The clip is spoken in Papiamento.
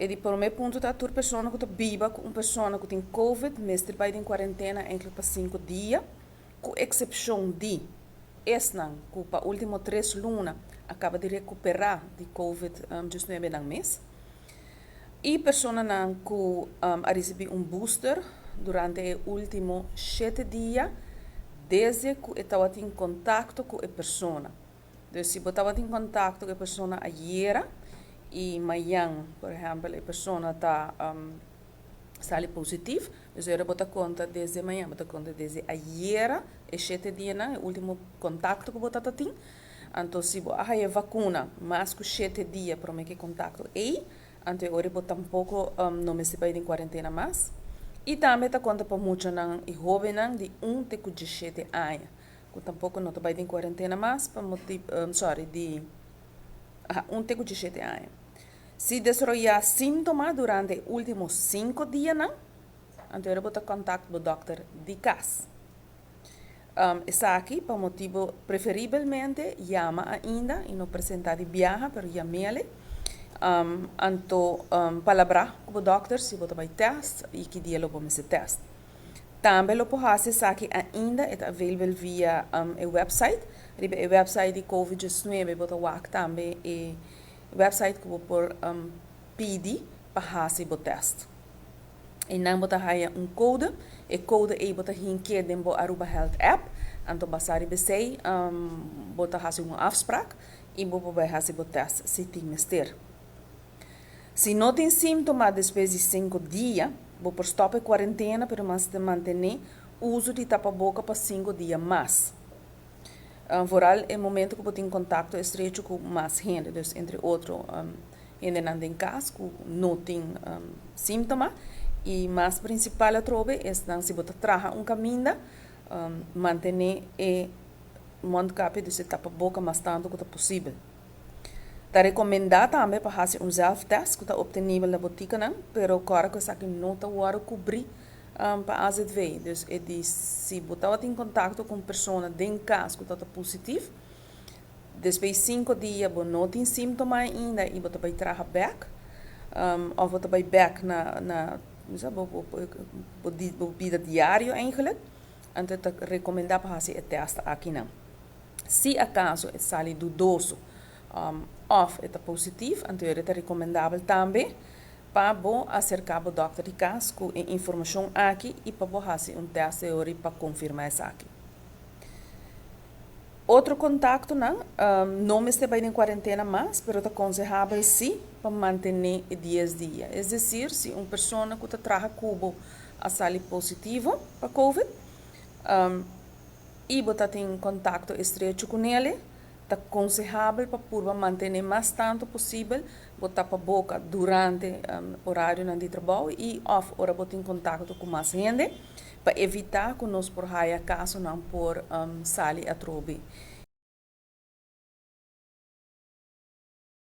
E di promé punto ta tur persona ku ta biba ku un persona ku tin COVID mester bai den kuarentena enkele pa 5 dia, ku eksepshon di esnan ku pa último 3 luna a kaba di rekuperá di COVID-19 nan mes. I personanan ku a risibí un booster durante e último 7 dia desde ku e tabatin kontakto ku e persona. Dus si bo tabatin kontakto ku e persona ayera i mañan, por ehèmpel, e persona ta sali positivo, dus ora bo ta konta desde mañan, bo ta konta desde ayera, e 7 dianan, e último kontakto ku bo tabatin. Anto si bo a haña vakuna mas ku 7 dia promé ku e kontakto ei, anto ora bo tampoko no mester bai den kuarentena mas. I tambe ta konta pa muchanan i hóbennan di 1 te ku 17 aña, ku tampoko no ta bai den kuarentena mas pa motibu, sorry, di 1 te ku 17 aña. Si desaroyá síntoma durante e último 5 dianan, anto ora bo ta kontakt bo dòkter di kas. Esaki pa motibu preferibelmente yama ainda i no presentá di biaha, pero yam'é. Anto palabrá ku bo dòkter si bo ta bai tèst i ki dia lo bo mester tèst. Tambe lo por hasi esaki ainda, e ta available via e website. Riba e website di COVID-19 bo ta wak tambe e website ku bo por pidi pa hasi bo tèst. I nan bo ta haña un kode, e kode ei bo ta hink'é den bo Aruba Health app, anto basá riba esei bo ta hasi un afspraak i bo por bai hasi bo tèst si tin mester. Si no tin síntoma despues di 5 dia, bo por stòp e kuarentena pero mester mantené uso di tapaboka pa 5 dia mas. Vooral e momento ku bo tin kontakto estrecho ku mas hende, dus entre otro hendenan den kas ku no tin síntoma i mas prinsipal atrobe esnan si bo ta traha un kaminda, mantené e mondkapje, dus e tapaboka mas tantu ku ta posibel. Ta rekomendá tambe pa hasi un zelftest ku ta optenibel na botikanan, pero kòrda ku esaki no ta wòrdu kubrí pa AZV. Dus e di si bo tabatin kontakto ku un persona den kas ku tabata positif, despues 5 dia bo no tin síntoma ainda i bo ta bai traha bèk, òf bo ta bai bèk na bo bo bida diario eigenlijk, anto ta rekomendá pa hasi e tèst akinan. Si akaso e sali dudoso òf e ta positif, anto e ta rekomendabel tambe pa bo aserká bo dòkter di kas ku e informashon aki i pa bo hasi un tèst e ora pa konfirmá esaki. Otro kontaktonan no mester bai den kuarentena mas, pero ta konsehabel sí pa mantené e 10 dia. Es desir, si un persona ku ta traha ku bo a sali positivo pa COVID i bo ta tin kontakto estrecho kuné, ta konsehabel pa purba mantené mas tantu posibel bo tapaboka durante orarionan di trabou i òf ora bo tin kontakto ku mas hende, pa evitá ku nos por haña kasonan por sali atrobe.